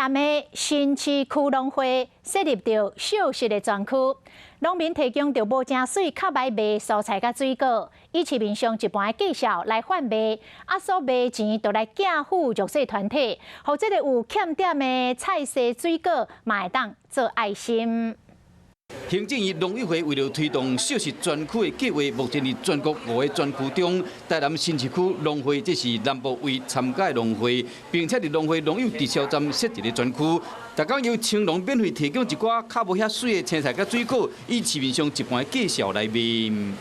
南的新市區農會設立著素食的專區，農民提供著無誠媠、較䆀賣蔬菜佮水果，以市面上一般的價數來販賣，啊所賣錢就來寄付弱勢團體，予這個有欠點的菜蔬水果嘛會當做愛心。行政院農委會為著推動素食專區的計劃，目前佇全國五个專區中，台南新市區農會這是南部唯一參加的農會，並且佇農會農友直銷站設一个專區，逐工由青農免費提供一寡較無遐媠的青菜佮水果，以市面上一般的價數來賣。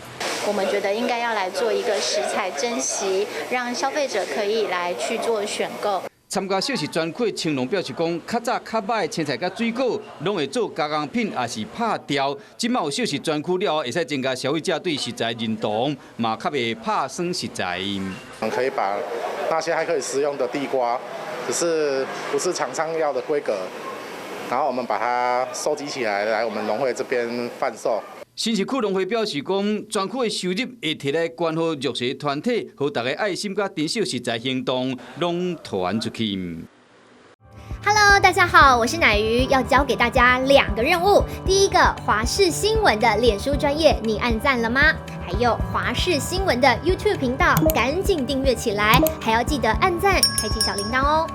我們覺得應該要來做一個食材珍惜，讓消費者可以來去做選購。參加素食專區的青農表示講，較早較䆀的青菜佮水果，攏會做加工品，抑是拍掉。這擺有素食專區了後，會使增加消費者對食材認同，嘛較袂拍損食材。可以把那些還可以食用的地瓜，只是不是廠商要的規格，然後我們把它收集起來，來我們農會這邊販售。新市區農會表示講，專區的收入會提來關懷弱勢團體，予大家愛心佮珍惜食材行動，攏傳出去。 Hello，大家好，我是乃瑜，要交給大家兩個任務。第一個，華視新聞的臉書專頁，你按讚了嗎？還有華視新聞的 YouTube 頻道，趕緊訂閱起來，還要記得按讚，開啟小鈴鐺哦。